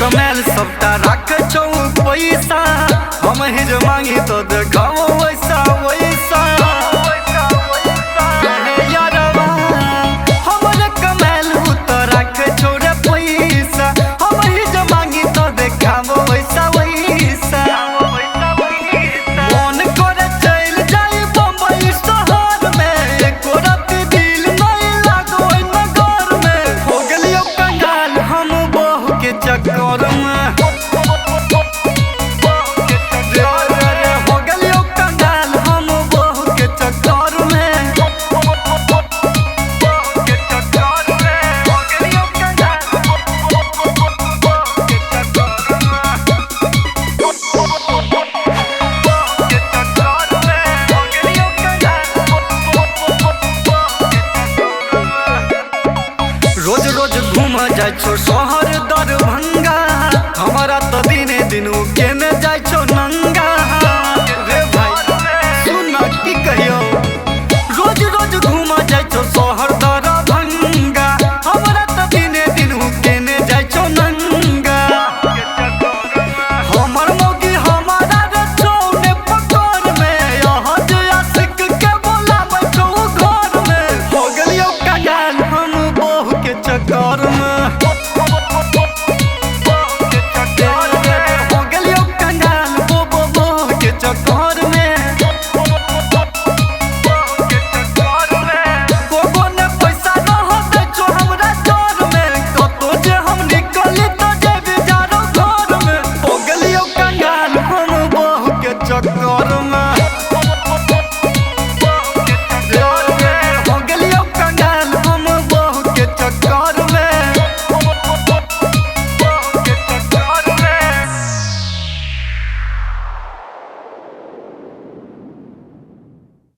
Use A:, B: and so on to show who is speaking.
A: कमाल सबटा राख छौ पैसा, हम ही जे मांगी तो देखाओ वैसा वैसा। यारवा हमरे कमाल तो राख छौ रे पैसा, हम ही जे मांगी तो देखाओ वैसा वैसा। मन करे चल जाई बम्बई शहर में, एको राति दिल नहीं लागो नगर में। हो गेलियो कंगाल हम बहू के चक्कर में।